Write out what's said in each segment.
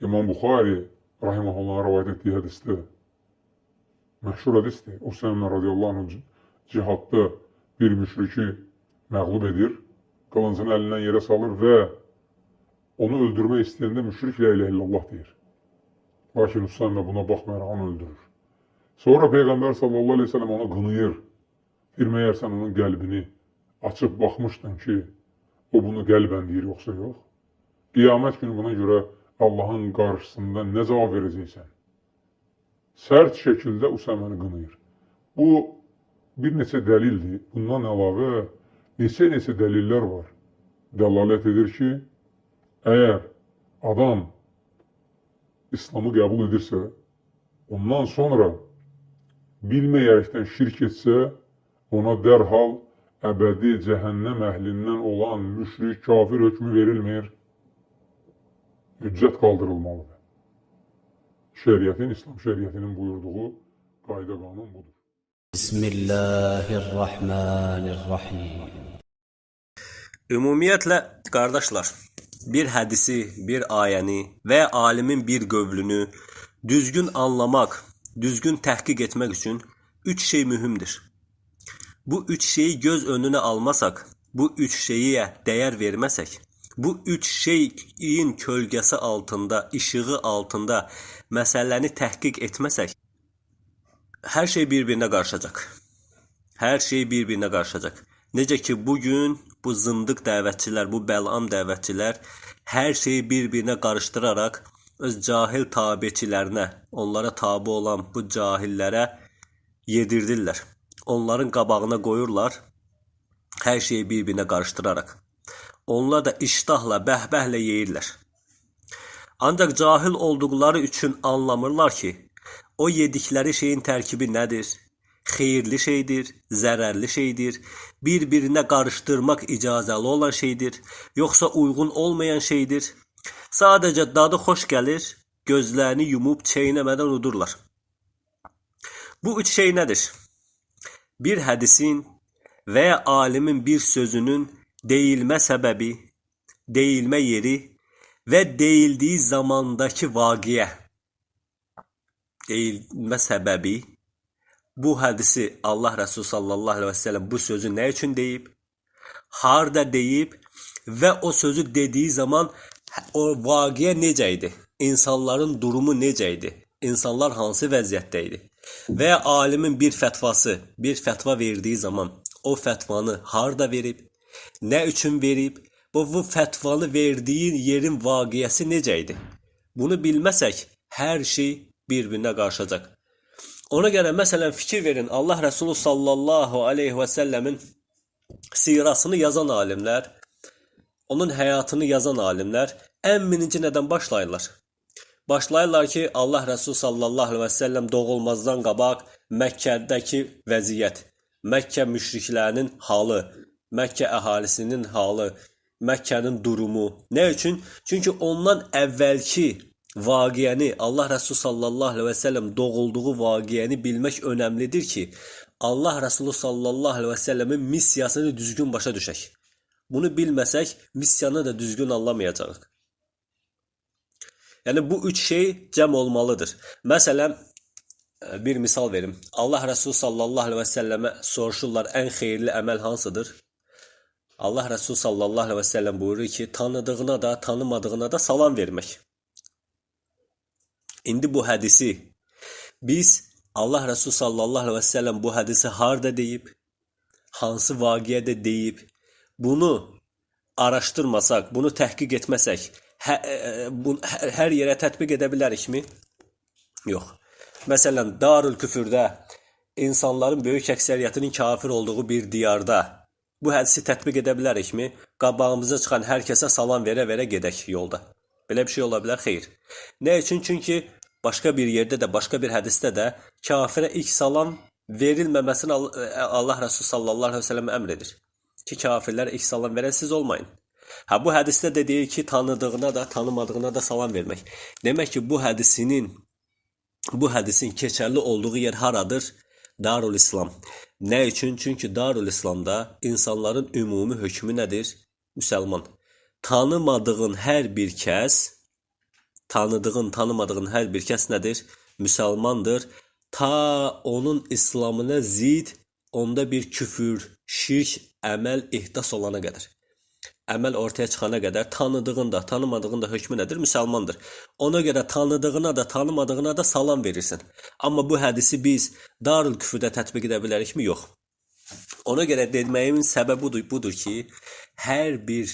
İmam Buxari rahimehullah rivayet etdiyi hədisdə məşhur hədisdir. Usamə radiyallahu anh cihadda bir müşriki məğlub edir, qılıncını əlindən yerə salır və onu öldürmək istəyəndə müşrik la ilahe illallah deyir. Lakin Usamə buna baxmayaraq onu öldürür. Sonra Peyğəmbər sallallahu aleyhi ve sellem onu qınayır. Deyir, məyər sən onun qəlbini açıb baxmışdın ki, o bunu qəlbən deyir, yoxsa yox? Qiyamət günü buna görə Allahın qarşısında nə cavab verəcəksən? Sərt şəkildə Usaməni qınayır. Bu bir neçə dəlildir. Bundan əlavə neçə-neçə dəlillər var. Dəlalət edir ki, əgər adam İslamı qəbul edirsə, ondan sonra bilməyərəkdən şirk etsə, ona dərhal əbədi cəhənnəm əhlindən olan müşrik, kafir hökmü verilmir. Hüccət qaldırılmalıdır. Şəriətin, İslam şəriətinin buyurduğu qayda qanun budur. Bismillahirrahmanirrahim. Ümumiyyətlə, qardaşlar, bir hədisi, bir ayəni və ya alimin bir qövlünü düzgün anlamaq, düzgün təhqiq etmək üçün üç şey mühümdür. Bu üç şeyi göz önünə almasaq, bu üç şeyə dəyər verməsək, bu üç şeyin kölgəsi altında, işığı altında məsələni təhqiq etməsək, hər şey bir-birinə qarışacaq. Hər şey bir-birinə qarışacaq. Necə ki, bugün bu zındıq dəvətçilər, bu bəlam dəvətçilər hər şeyi bir-birinə qarışdıraraq öz cahil tabeçilərinə, onlara tabe olan bu cahillərə yedirdirlər. Onların qabağına qoyurlar, hər şeyi bir-birinə qarışdıraraq. Onlar da iştahla, bəhbəhlə yeyirlər. Ancaq cahil olduqları üçün anlamırlar ki, o yedikləri şeyin tərkibi nədir? Xeyirli şeydir, zərərli şeydir, bir-birinə qarışdırmaq icazəli olan şeydir, yoxsa uyğun olmayan şeydir. Sadəcə dadı xoş gəlir, gözlərini yumub çeynəmədən udurlar. Bu üç şey nədir? Bir hədisin və ya alimin bir sözünün deyilmə səbəbi, deyilmə yeri və deyildiyi zamandakı vaqiə. Deyilmə səbəbi, bu hədisi Allah Rəsulü sallallahu əleyhi və səlləm bu sözü nə üçün deyib? Harda deyib və o sözü dediyi zaman o vaqiə necə idi? İnsanların durumu necə idi? İnsanlar hansı vəziyyətdə idi? Və ya alimin bir fətvası, bir fətva verdiyi zaman o fətvanı harda verib? Nə üçün verib? Bu fətvanı verdiyi yerin vaqiəsi necə idi? Bunu bilməsək, hər şey bir-birinə qarışacaq. Ona görə məsələn fikir verin, Allah Rəsulu sallallahu aleyhi və səlləmin sirasını yazan alimlər, onun həyatını yazan alimlər ən birinci nədən başlayırlar? Başlayırlar ki, Allah Rəsulu sallallahu aleyhi və səlləm doğulmazdan qabaq Məkkədəki vəziyyət, Məkkə müşriklərinin halı, Məkkə əhalisinin halı, Məkkənin durumu. Nə üçün? Çünki ondan əvvəlki vaqiəni, Allah Rəsulu sallallahu əleyhi və səlləm doğulduğu vaqiəni bilmək önəmlidir ki, Allah Rəsulu sallallahu əleyhi və səlləmin missiyasını düzgün başa düşək. Bunu bilməsək, missiyanı da düzgün anlamayacağıq. Yəni bu üç şey cəm olmalıdır. Məsələn, bir misal verim. Allah Rəsulu sallallahu əleyhi və səlləmə soruşurlar, ən xeyirli əməl hansıdır? Allah Rəsulu sallallahu əleyhi və səlləm buyurur ki, tanıdığına da, tanımadığına da salam vermək. İndi bu hədisi biz Allah Rəsulu sallallahu əleyhi və səlləm bu hədisi harda deyib, hansı vaqiədə deyib, bunu araşdırmasaq, bunu təhqiq etməsək, hər yerə tətbiq edə bilərikmi? Yox. Məsələn, Darül Küfürdə insanların böyük əksəriyyətinin kafir olduğu bir diyarda bu hədisi tətbiq edə bilərikmi? Qabağımıza çıxan hər kəsə salam verə-verə gedək yolda. Belə bir şey ola bilər? Xeyr. Nə üçün? Çünki başqa bir yerdə də, başqa bir hədisdə də kafirə ilk salam verilməməsini Allah Rəsulü sallallahu əleyhi və səlləm əmr edir. Ki, kafirlərə ilk salam verən siz olmayın. Hə, bu hədisdə də deyir ki, tanıdığına da, tanımadığına da salam vermək. Demək ki, bu hədisin keçərli olduğu yer haradır? Darül İslam. Nə üçün? Çünki Darül İslamda insanların ümumi hökmü nədir? Müsəlman. Tanımadığın hər bir kəs Tanıdığın, tanımadığın hər bir kəs nədir? Müsəlmandır. Ta onun İslamına zid, onda bir küfür, şirk, əməl ehdas olana qədər. Əməl ortaya çıxana qədər tanıdığın da, tanımadığın da hökmü nədir? Müsəlmandır. Ona görə tanıdığına da, tanımadığına da salam verirsən. Amma bu hədisi biz Darül Küfürdə tətbiq edə bilərikmi? Yox. Ona görə deməyimin səbəbi budur ki, hər bir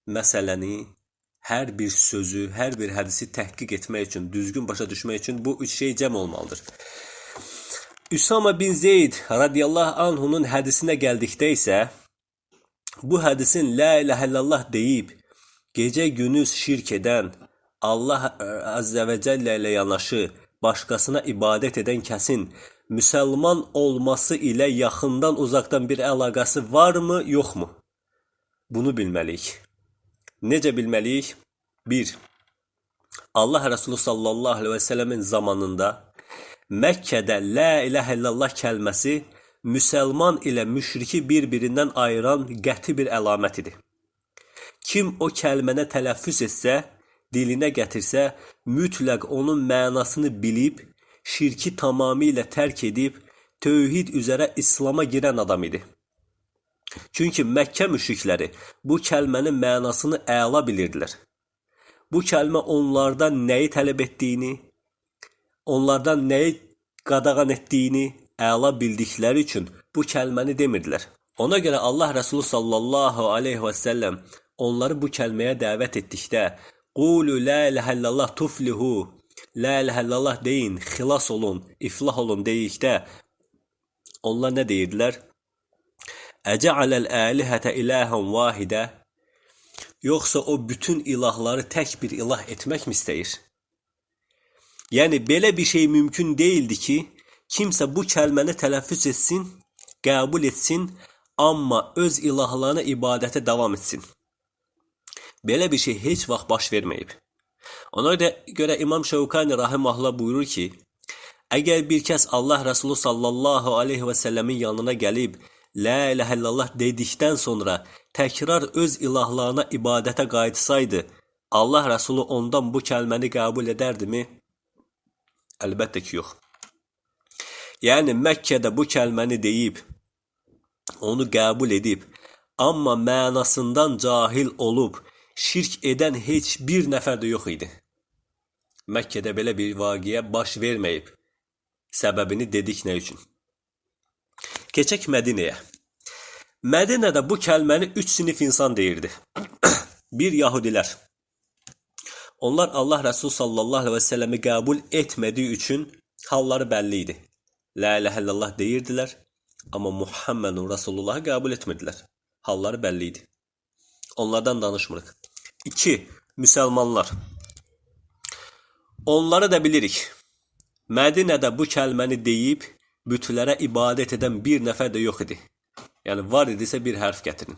məsələni, hər bir sözü, hər bir hədisi təhqiq etmək üçün, düzgün başa düşmək üçün bu üç şey cəm olmalıdır. Üsama bin Zeyd radiyallahu anhunun hədisinə gəldikdə isə bu hədisin la ilahə illallah deyib gecə gündüz şirk edən, Allah əzzə və cəllə ilə yanaşı başqasına ibadət edən kəsin müsəlman olması ilə yaxından uzaqdan bir əlaqəsi varmı, yoxmu? Bunu bilməliyik. Necə bilməliyik? 1. Allah Resulü sallallahu aleyhi və səlləmin zamanında Məkkədə la ilahə illallah kəlməsi müsəlman ilə müşriki bir-birindən ayıran qəti bir əlamət idi. Kim o kəlməni tələffüz etsə, dilinə gətirsə, mütləq onun mənasını bilib, şirki tamamilə tərk edib, tövhid üzərə İslama girən adam idi. Çünki Məkkə müşrikləri bu kəlmənin mənasını əla bilirdilər. Bu kəlmə onlardan nəyi tələb etdiyini, onlardan nəyi qadağan etdiyini əla bildikləri üçün bu kəlməni demirdilər. Ona görə Allah Resulü sallallahu aleyhi və səlləm onları bu kəlməyə dəvət etdikdə Qulu la ilahə illallah tuflihu, la ilahə illallah deyin, xilas olun, iflah olun deyikdə onlar nə deyirdilər? Əcəaləl əlihətə ilahən vahidə, yoxsa o bütün ilahları tək bir ilah etmək mi istəyir? Yəni belə bir şey mümkün deyildi ki, kimsə bu kəlməni tələffüz etsin, qəbul etsin, amma öz ilahlarına ibadətə davam etsin. Belə bir şey heç vaxt baş verməyib. Ona görə İmam Şevkani rahimehullah buyurur ki, əgər bir kəs Allah Resulü sallallahu aleyhi və səlləmin yanına gəlib la ilahə illallah dedikdən sonra təkrar öz ilahlarına ibadətə qayıtsaydı, Allah Resulü ondan bu kəlməni qəbul edərdimi? Əlbəttə ki, yox. Yəni Məkkədə bu kəlməni deyib, onu qəbul edib, amma mənasından cahil olub, şirk edən heç bir nəfər də yox idi. Məkkədə belə bir vaqiə baş verməyib. Səbəbini dedik nə üçün? Keçək Mədinəyə. Mədinədə bu kəlməni 3 sinif insan deyirdi. Bir, Yahudilər. Onlar Allah Resulü sallallahu aleyhi və səlləmi qəbul etmədiyi üçün halları bəlli idi. La ilahə illallah deyirdilər, amma Muhammedun Rasulullahı qəbul etmirdilər. Halları bəlli idi. Onlardan danışmırıq. 2. Müsəlmanlar. Onları da bilirik. Mədinədə bu kəlməni deyib, bütlərə ibadət edən bir nəfər də yox idi. Yəni var idisə bir hərf gətirin.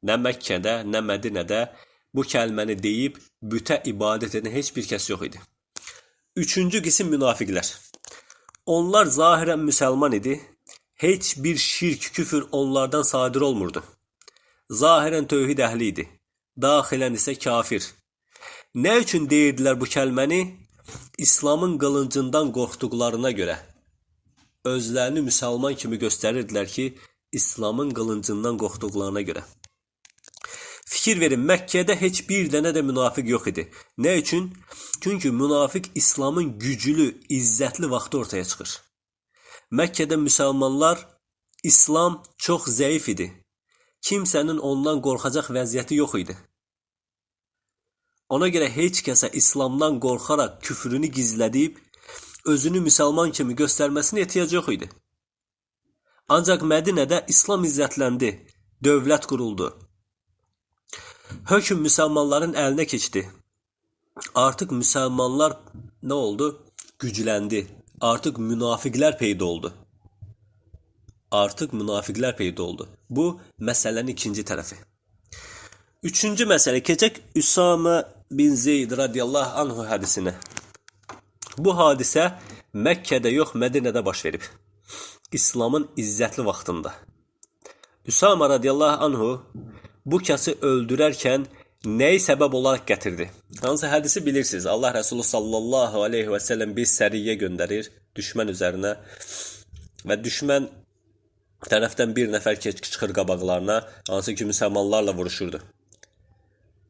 Nə Məkkədə, nə Mədinədə bu kəlməni deyib bütə ibadət edən heç bir kəs yox idi. Üçüncü qism münafiqlər. Onlar zahirən müsəlman idi. Heç bir şirk, küfür onlardan sadir olmurdu. Zahirən tövhid əhli idi. Daxilən isə kafir. Nə üçün deyirdilər bu kəlməni? İslamın qılıncından qorxduqlarına görə. Özlərini müsəlman kimi göstərirdilər ki, İslamın qılıncından qorxduqlarına görə. Fikir verin, Məkkədə heç bir dənə də münafiq yox idi. Nə üçün? Çünki münafiq İslamın güclü, izzətli vaxtı ortaya çıxır. Məkkədə müsəlmanlar, İslam çox zəif idi. Kimsənin ondan qorxacaq vəziyyəti yox idi. Ona görə heç kəsə İslamdan qorxaraq küfrünü gizlədib, özünü müsəlman kimi göstərməsinə ehtiyac yox idi. Ancaq Mədinədə İslam izzətləndi, dövlət quruldu. Hökm müsəlmanların əlinə keçdi. Artıq müsəlmanlar nə oldu? Gücləndi. Artıq münafiqlər peyda oldu. Artıq münafiqlər peyda oldu. Bu, məsələnin ikinci tərəfi. Üçüncü məsələ, keçək Üsamə bin Zeyd radiyallahu anhu hədisinə. Bu hadisə Məkkədə yox, Mədinədə baş verib. İslamın izzətli vaxtında. Üsamə radiyallahu anhu bu kəsi öldürərkən Nəyi səbəb olaraq gətirdi? Hansı hədisi bilirsiniz? Allah Rəsulu sallallahu aleyhi və səlləm bir səriyyə göndərir düşmən üzərinə və düşmən tərəfdən bir nəfər çıxır qabaqlarına, hansı ki müsəlmanlarla vuruşurdu.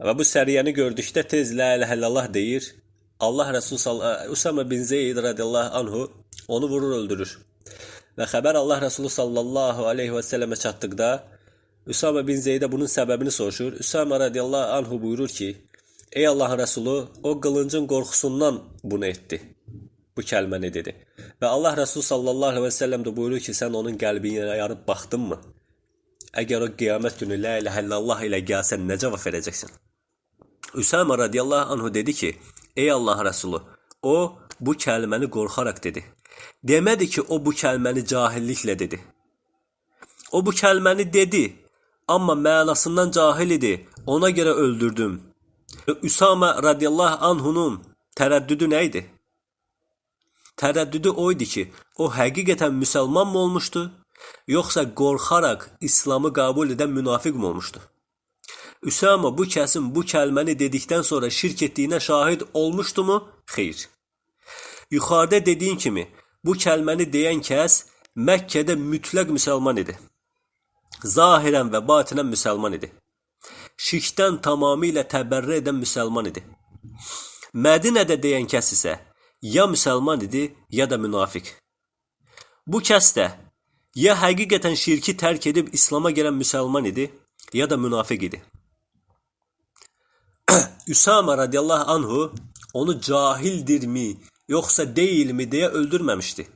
Və bu səriyyəni gördükdə tez la ilahe illallah deyir. Allah Rəsulu Usama bin Zeyd radiyallahu anhu onu vurur, öldürür. Və xəbər Allah Rəsulu sallallahu aleyhi və səlləmə çatdıqda Üsama bin Zeydə bunun səbəbini soruşur. Üsama radiyallahu anhu buyurur ki, ey Allahın Rəsulu, o qılıncın qorxusundan bunu etdi. Bu kəlməni dedi. Və Allah Rəsulu sallallahu aleyhi və səlləm də buyurur ki, sən onun qəlbinə yarıb baxdın mı? Əgər o qiyamət günü la ilahe illallah ilə gəlsən, nə cavab verəcəksən? Üsama radiyallahu anhu dedi ki, ey Allah Rəsulu, o bu kəlməni qorxaraq dedi. Demədi ki, o bu kəlməni cahilliklə dedi. O bu kəlməni dedi, amma mənasından cahil idi, ona görə öldürdüm. Üsama radiyallahu anhunun tərəddüdü nə idi? Tərəddüdü o idi ki, o həqiqətən müsəlman mı olmuşdu, yoxsa qorxaraq İslamı qəbul edən münafiq mi olmuşdu? Üsama bu kəsin bu kəlməni dedikdən sonra şirk etdiyinə şahid olmuşdu mu? Xeyr. Yuxarıda dediyim kimi, bu kəlməni deyən kəs Məkkədə mütləq müsəlman idi. Zahirən və batinən müsəlman idi. Şirkdən tamamilə təbərrə edən müsəlman idi. Mədinədə deyən kəs isə ya müsəlman idi, ya da münafiq. Bu kəs də ya həqiqətən şirki tərk edib İslama gələn müsəlman idi, ya da münafiq idi. Üsama radiyallahu anhu onu cahildirmi, yoxsa deyilmi deyə öldürməmişdi.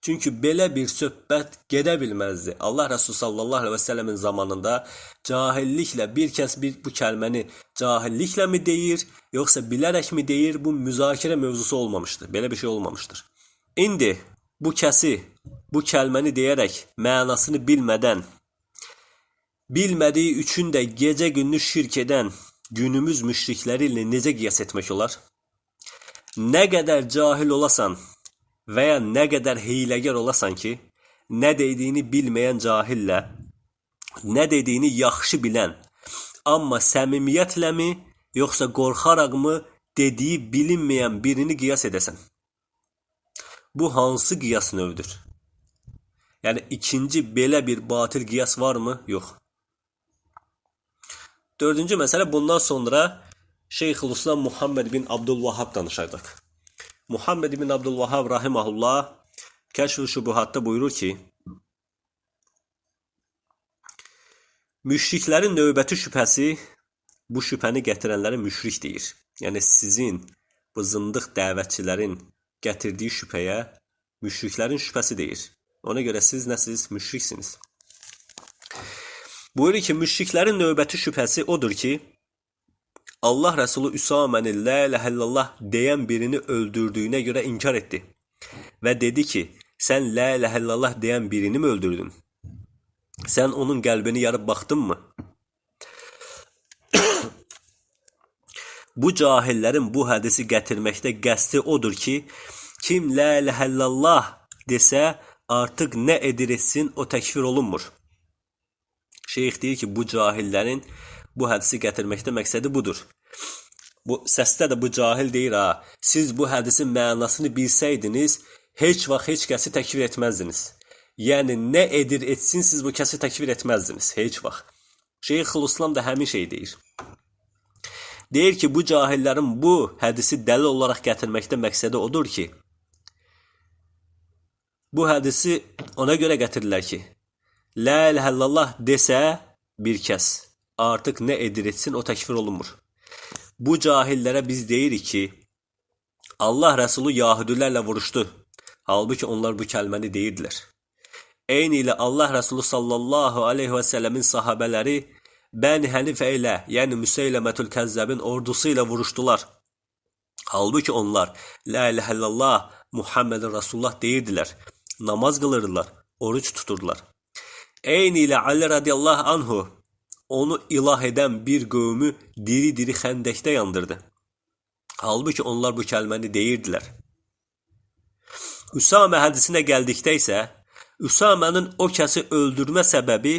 Çünki belə bir söhbət gedə bilməzdi. Allah Rəsulü sallallahu əleyhi və səlləmin zamanında cahilliklə bir kəs bu kəlməni cahilliklə mi deyir, yoxsa bilərək mi deyir, bu müzakirə mövzusu olmamışdı. Belə bir şey olmamışdır. İndi bu kəsi bu kəlməni deyərək mənasını bilmədən, bilmədiyi üçün də gecə gündüz şirk edən günümüz müşrikləri ilə necə qiyas etmək olar? Nə qədər cahil olasan və ya nə qədər hiyləgər olasan ki, nə dediyini bilməyən cahillə, nə dediyini yaxşı bilən, amma səmimiyyətləmi, yoxsa qorxaraqmı dediyi bilinməyən birini qiyas edəsən. Bu hansı qiyas növdür? Yəni ikinci belə bir batil qiyas varmı? Yox. Dördüncü məsələ, bundan sonra Şeyxülislam Muhammed bin Abdülvahhab danışacaq. Muhammed bin Abdülvahhab rahimehullah Kəşf-ü Şübuhatda buyurur ki, müşriklərin növbəti şübhəsi, bu şübhəni gətirənlərə müşrik deyir. Yəni sizin bu zındıq dəvətçilərin gətirdiyi şübhəyə müşriklərin şübhəsi deyir. Ona görə siz nəsiz? Müşriksiniz. Buyurur ki, müşriklərin növbəti şübhəsi odur ki, Allah Rəsulu Üsaməni la ilahe illallah deyən birini öldürdüyünə görə inkar etdi və dedi ki, sən la ilahe illallah deyən birini mi öldürdün? Sən onun qəlbini yarıb baxdınmı? Bu cahillərin bu hədisi gətirməkdə qəsdi odur ki, kim la ilahe illallah desə, artıq nə edir etsin, o təkfir olunmur. Şeyx deyir ki, bu cahillərin bu hədisi gətirməkdə məqsədi budur. Bu səsdə də bu cahil deyir ha, siz bu hədisin mənasını bilsəydiniz, heç vaxt heç kəsi təkfir etməzdiniz. Yəni nə edir etsin, siz bu kəsi təkfir etməzdiniz, heç vaxt. Şeyxülislam da həmin şey deyir. Deyir ki, bu cahillərin bu hədisi dəlil olaraq gətirməkdə məqsədi odur ki, bu hədisi ona görə gətirirlər ki, la ilahe illallah desə bir kəs, artıq nə edir etsin, o təkfir olunmur. Bu cahillərə biz deyirik ki, Allah Rəsulu Yahudilərlə vuruşdu. Halbuki onlar bu kəlməni deyirdilər. Eyni ilə Allah Rəsulu sallallahu aleyhi və səlləmin sahabələri Bəni Hənifə ilə, yəni Müseyləmətül Kəzzəbin ordusu ilə vuruşdular. Halbuki onlar La ilahe illallah Muhammedin Rasulullah deyirdilər. Namaz qılırdılar, oruç tuturdular. Eyni ilə Ali radiyallahu anhu onu ilah edən bir qövmü diri-diri xəndəkdə yandırdı. Halbuki onlar bu kəlməni deyirdilər. Üsamə hədisinə gəldikdə isə, Üsamənin o kəsi öldürmə səbəbi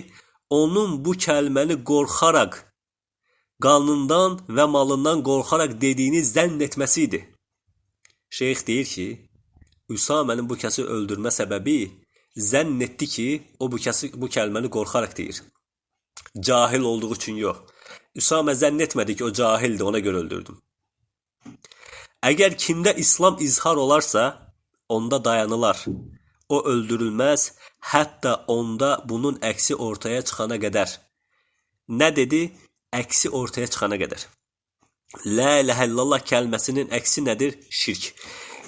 onun bu kəlməni qorxaraq qanından və malından qorxaraq dediyini zənn etməsi idi. Şeyx deyir ki, Üsamənin bu kəsi öldürmə səbəbi zənn etdi ki, o bu kəsi bu kəlməni qorxaraq deyir. Cahil olduğu üçün yox. Üsamə zənn etmədi ki, o cahildir, ona görə öldürdüm. Əgər kimdə İslam izhar olarsa, onda dayanılar. O öldürülməz, hətta onda bunun əksi ortaya çıxana qədər. Nə dedi? Əksi ortaya çıxana qədər. La ilahe illallah kəlməsinin əksi nədir? Şirk.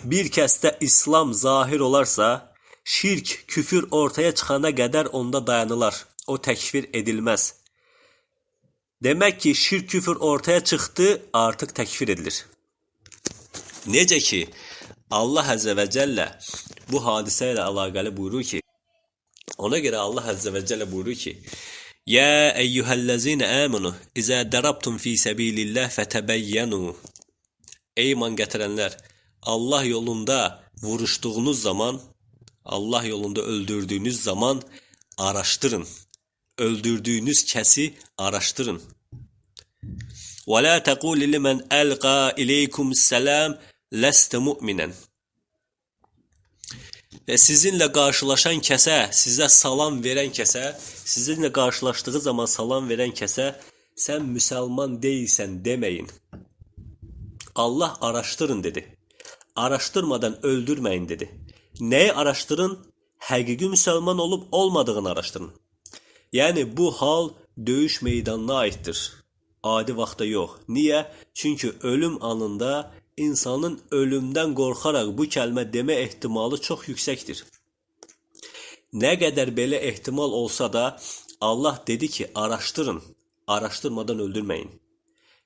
Bir kəsdə İslam zahir olarsa, şirk, küfür ortaya çıxana qədər onda dayanılar. O təkfir edilməz. Demək ki, şirk, küfür ortaya çıxdı, artıq təkfir edilir. Necə ki, Allah Əzzə və Cəllə bu hadisə ilə əlaqəli buyurur ki, ona görə Allah Əzzə və Cəllə buyurur ki, Ya eyyuhəl-ləzinə əmənu, izə dərabtum fi səbilillah fətəbəyyənu. Ey iman gətirənlər, Allah yolunda vuruşduğunuz zaman, Allah yolunda öldürdüyünüz zaman araşdırın. Öldürdüyünüz kəsi araşdırın. Və la təqulu limen əlqa ileykumus-salam ləstə mu'minən. Və sizinlə qarşılaşan kəsə, sizə salam verən kəsə, sizinlə qarşılaşdığı zaman salam verən kəsə, sən müsəlman deyilsən deməyin. Allah araşdırın dedi. Araşdırmadan öldürməyin dedi. Nəyi araşdırın? Həqiqi müsəlman olub olmadığını araşdırın. Yəni bu hal döyüş meydanına aiddir. Adi vaxtda yox. Niyə? Çünki ölüm anında insanın ölümdən qorxaraq bu kəlmə demə ehtimalı çox yüksəkdir. Nə qədər belə ehtimal olsa da Allah dedi ki, araşdırın. Araşdırmadan öldürməyin.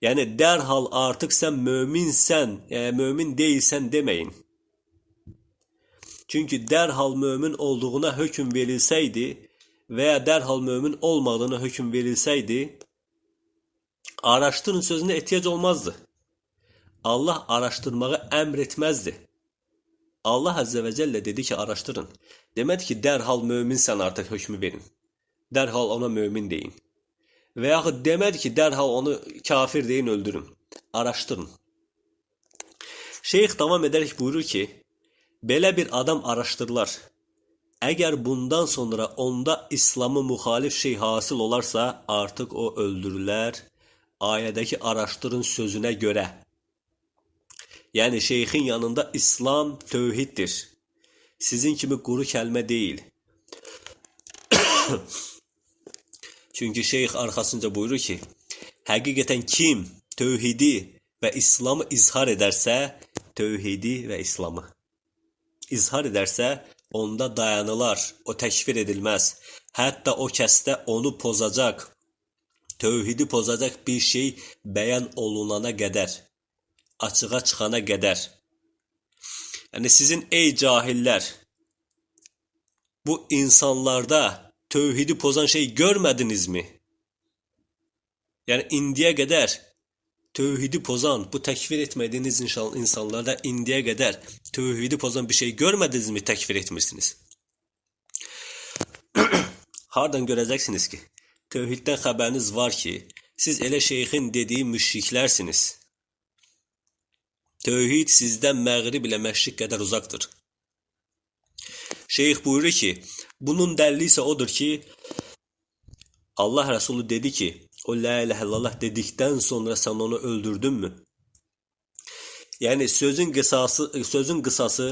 Yəni dərhal artıq sən möminsən, yəni mömin deyilsən deməyin. Çünki dərhal mömin olduğuna hökm verilsəydi və ya dərhal mömin olmadığına hökm verilsəydi, araşdırın sözünə ehtiyac olmazdı. Allah araşdırmağı əmr etməzdi. Allah Əzzə və Cəllə dedi ki, araşdırın. Demədi ki, dərhal möminsən artıq hökmü verin. Dərhal ona mömin deyin. Və yaxud demədi ki, dərhal onu kafir deyin, öldürün. Araşdırın. Şeyx davam edərək buyurur ki, belə bir adam araşdırılar. Əgər bundan sonra onda İslamı müxalif şey hasil olarsa, artıq o öldürülər. Ayədəki araşdırın sözünə görə. Yəni şeyxin yanında İslam tövhiddir. Sizin kimi quru kəlmə deyil. Çünki şeyx arxasınca buyurur ki, həqiqətən kim tövhidi və İslamı izhar edərsə, tövhidi və İslamı izhar edərsə, onda dayanılar, o təkfir edilməz. Hətta o kəsdə onu pozacaq, tövhidi pozacaq bir şey bəyan olunana qədər, açığa çıxana qədər. Yəni sizin ey cahillər, bu insanlarda tövhidi pozan şey görmədinizmi? Yəni indiyə qədər tövhidi pozan, bu təkfir etmədiyiniz insanlarda indiyə qədər tövhidi pozan bir şey görmədinizmi, təkfir etmirsiniz? Hardan görəcəksiniz ki, tövhiddən xəbəriniz var ki, siz elə şeyxin dediyi müşriklərsiniz. Tövhid sizdən məğrib ilə məşriq qədər uzaqdır. Şeyx buyurur ki, bunun dəlili isə odur ki, Allah Resulü dedi ki, o la ilahe illallah dedikdən sonra sən onu öldürdünmü? Yəni sözün qısası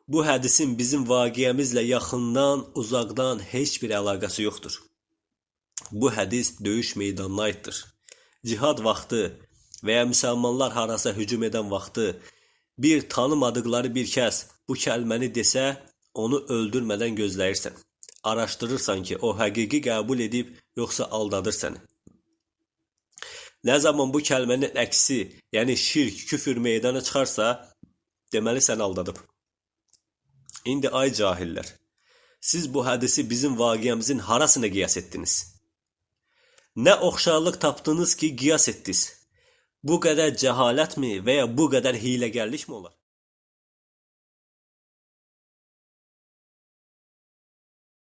bu hədisin bizim vaqiəmizlə yaxından, uzaqdan heç bir əlaqəsi yoxdur. Bu hədis döyüş meydanına aiddir. Cihad vaxtı və ya müsəlmanlar harasa hücum edən vaxtı bir tanımadıqları bir kəs bu kəlməni desə, onu öldürmədən gözləyirsən. Araşdırırsan ki, o həqiqi qəbul edib, yoxsa aldadır səni. Nə zaman bu kəlmənin əksi, yəni şirk, küfür meydana çıxarsa, deməli səni aldadıb. İndi ay cahillər, siz bu hədisi bizim vaqiəmizin harasına qiyas etdiniz? Nə oxşarlıq tapdınız ki, qiyas etdiniz? Bu qədər cəhalətmi və ya bu qədər hiyləgərlikmi olar?